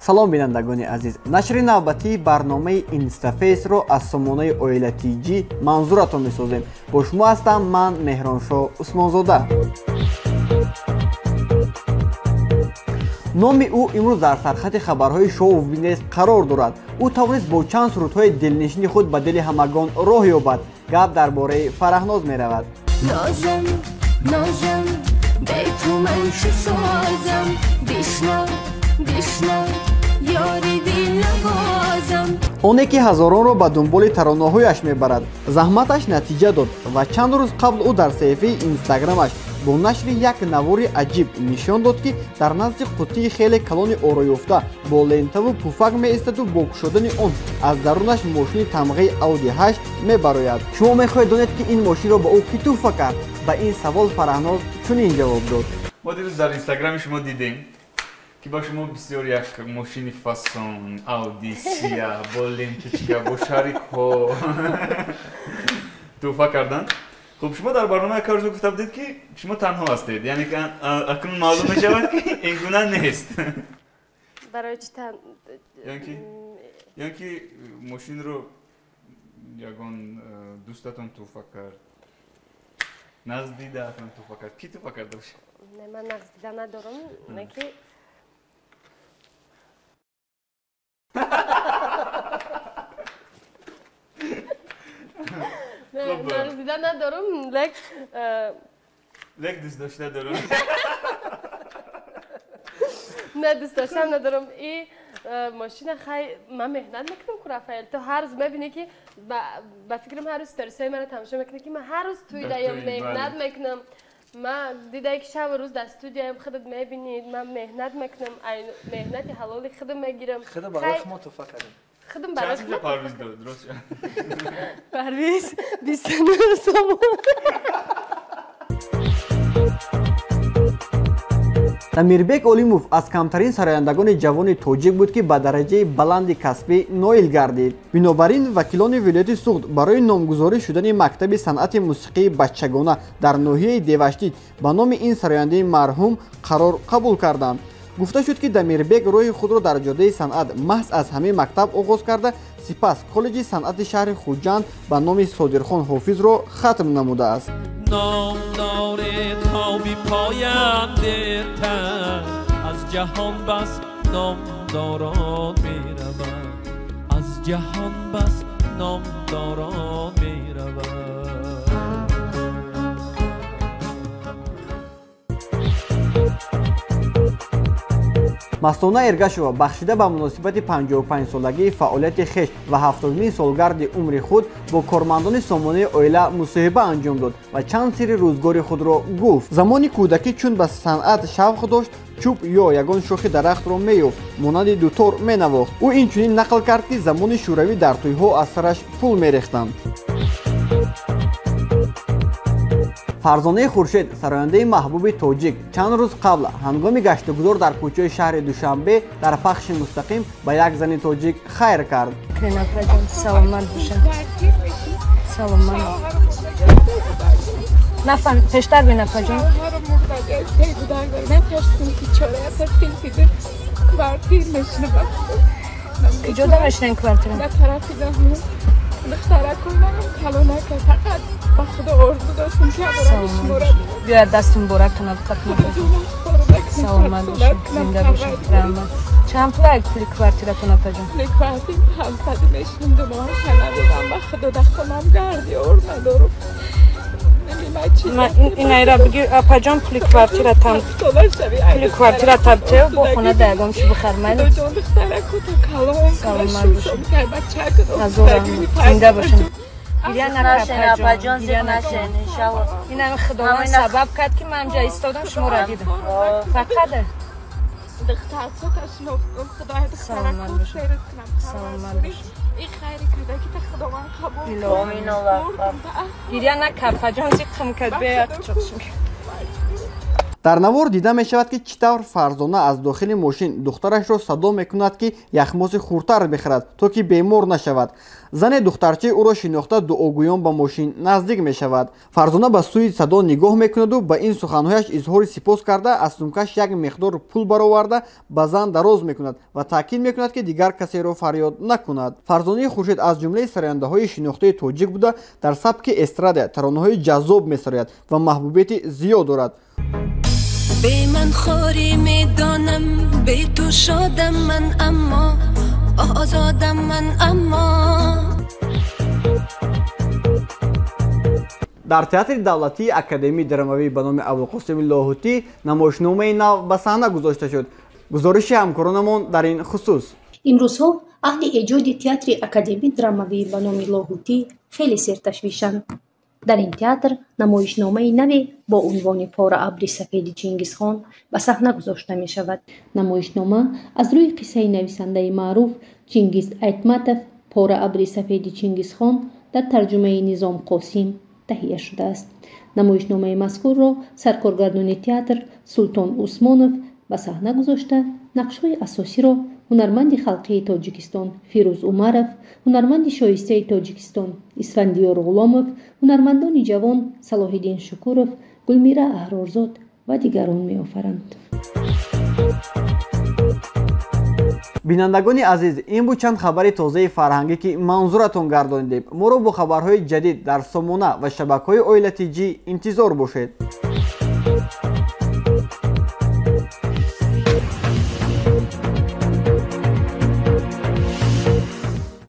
Салом, бинандагони азиз. Нашри навбатии барномаи Инстафейсро аз сомонаи Оила ТЖ манзуратон месозем. Бо шумо ҳастам ман, Меҳроншоҳ Усмонзода. Номи ӯ имрӯз дар сархати хабарҳои шоу бизнес қарор дорад. Ӯ тавонист бо чанд сурудҳои дилнишини худ ба дили ҳамагон роҳ ёбад. Гап дар бораи Фараҳноз меравад. Нозам, нозам, бе ту ман чӣ созам? Бишнав, бишнав, ёри дилнавозам. Оне ки ҳазоронро ба дунболи таронаҳояш мебарад, заҳматаш натиҷа дод ва чанд рӯз қабл ӯ дар саҳифаи инстаграмаш бо нашри як навори аҷиб нишон дод, ки дар назди қуттии хеле калони ороёфта бо лентаву пуфак меистаду бо кушодани он аз дарунаш мошини тамғаи Ауди 8 мебарояд. Шумо мехоҳед донед, ки ин мошинро ба ӯ кӣ тӯҳфа кард? Ба ин савол Фараҳноз чунин ҷавоб дод. Мо дирӯз дар инстаграми шумо дидем, ки ба шумо бисёр як мошини фасон Ауди сия бо ленточка, бо шарикҳо тӯҳфа карданд. Хуб, шумо дар барномаи Карзу гуфта будед, ки шумо танҳо ҳастед, яъне акнун маълум мешавад, ки ин гуна нест. Барои чӣ тан? Ё ки мошинро ягон дӯстатон тӯҳфа кард, наздидаатон тӯҳфа кард? Кӣ тӯҳфа карда бошад? Не, ман нағздида надорам, не ки нағздида надорам, лек лек дӯст дошта дорам. Не, дӯст доштам надорам. И мошина, хай, ман меҳнат мекунам ку, Рафаэл. Ту ҳар рӯз мебинӣ, ки ба фикрам ҳар рӯз сторисҳои маро тамошо мекунӣ, ки ман ҳар рӯз тӯйдаям, меҳнат мекунам. Ман дидае, ки шабу рӯз дар студияям, худат мебинӣ, ман меҳнат мекунам, меҳнати ҳалоли худам мегирам. Худам барои хумо тӯҳфа кардем. Худам барои Чанд Парвиз дод, рост? Парвиз 29 сомон. Амирбек Олимов аз камтарин сарояндагони ҷавони тоҷик буд, ки ба дараҷаи баланди касбӣ ноил гардид. Бинобар ин вакилони вилояти Суғд барои номгузорӣ шудани мактаби санъати мусиқии бачагона дар ноҳияи Деваштич ба номи ин сарояндаи марҳум қарор қабул карданд. Гуфта шуд, ки Дамирбек роҳи худро дар ҷодаи санъат маҳз аз ҳамин мактаб оғоз карда, сипас коллеҷи санъати шаҳри Хуҷанд ба номи Содирхон Ҳофизро хатм намудааст. Номдори тоби поям дертар аз ҷаҳон бас номдорон меравад, аз ҷаҳон бас номдорон меравад. Мастона Эргашова бахшида ба муносибати 55-солагии фаъолияти хеш ва 70-умин солгарди умри худ бо кормандони сомонаи Оила мусоҳиба анҷом дод ва чанд сирри рӯзгори худро гуфт. Замони кӯдакӣ чун ба санъат шавқ дошт, чӯб ё ягон шохи дарахтро меёфт, монанди дутор менавохт. Ӯ инчунин нақл кард, ки замони шӯравӣ дар тӯйҳо аз сараш пул мерехтанд. Фарзонаи Хуршед, сарояндаи маҳбуби тоҷик, чанд рӯз қабл ҳангоми гаштугузор дар кӯчаи шаҳри Душанбе дар пахши мустақим ба як зани тоҷик хайр кард. Апаҷон, саломат бошед, саломат. Нафаҳм пештар бин, апаҷон. Куҷо мешинен квартира? Фақат ба худо орзу доштем, ки биёяд, дасти муборак кунад. Саломат бошед, зинда бошед, раҳмат. Чанд пул пули квартиратон, апаҷон? Пули квартир 700 мешинем, ду моҳ надодам. Ба худо, дар хонам гарди ор надорам. Инайра бигир, апаҷон, пули квартиратам, пули квартиратам тев, бо хона да ягон чи бихар, майли. Саломат бошед, ҳазор раҳмат, зинда бошед. Гиря накун, гиря накун. Инами Худованд сабаб кард, ки ман ҷа истодам, шуморо дидам. Фақат духтарчата шинохтам. Худоя, Саломат духтараку бошед. серат кунам. Саломат бошед. Ин хайри карда, ки та Худованд қабул. Илоҳӣ. Гиря накун, апаҷон, зиқм кард, беяк чоқшум. Дар навор дида мешавад, ки чӣ тавр Фарзона аз дохили мошин духтарашро садо мекунад, ки яхмоси хурдтар бихарад, то ки бемор нашавад. Зане духтарчаи ӯро шинохта, дуогӯён ба мошин наздик мешавад. Фарзона ба сӯи садо нигоҳ мекунаду ба ин суханҳояш изҳори сипос карда, аз сумкаш як миқдор пул бароварда, ба зан дароз мекунад ва таъкид мекунад, ки дигар касеро фарёд накунад. Фарзонаи Хуршед аз ҷумлаи сарояндаҳои шинохтаи тоҷик буда, дар сабки эстрада таронаҳои ҷаззоб месарояд ва маҳбубияти зиёд дорад. Бе ман хорӣ медонам, бе ту шодам ман, аммо озодам ман, аммо. Дар театри давлатии академии драмавӣ ба номи Абулқосими Лоҳутӣ намоишномаи нав ба саҳна гузошта шуд. Гузориши ҳамкоронамон дар ин хусус. Имрӯзҳо аҳли эҷоди театри академии драмавӣ ба номи Лоҳутӣ хеле серташвишанд. Дар ин театр намоишномаи наве бо унвони «Пора абри сафеди Чингизхон» ба саҳна гузошта мешавад. Намоишнома аз рӯи қиссаи нависандаи маъруф Чингиз Айтматов «Пора абри сафеди Чингизхон» дар тарҷумаи Низом Қосим таҳия шудааст. Намоишномаи мазкурро саркоргардони театр Султон Усмонов ба саҳна гузошта, нақшҳои асосиро ҳунарманди халқии Тоҷикистон Фирӯз Умаров, ҳунарманди шоистаи Тоҷикистон Исфандиёр Ғуломов, ҳунармандони ҷавон Салоҳиддин Шукуров, Гулмира Аҳрорзод ва дигарон меофаранд. Бинандагони азиз, ин буд чанд хабари тозаи фарҳангӣ, ки манзуратон гардонидем. Моро бо хабарҳои ҷадид дар сомона ва шабакаҳои Оила Тҷ интизор бошед.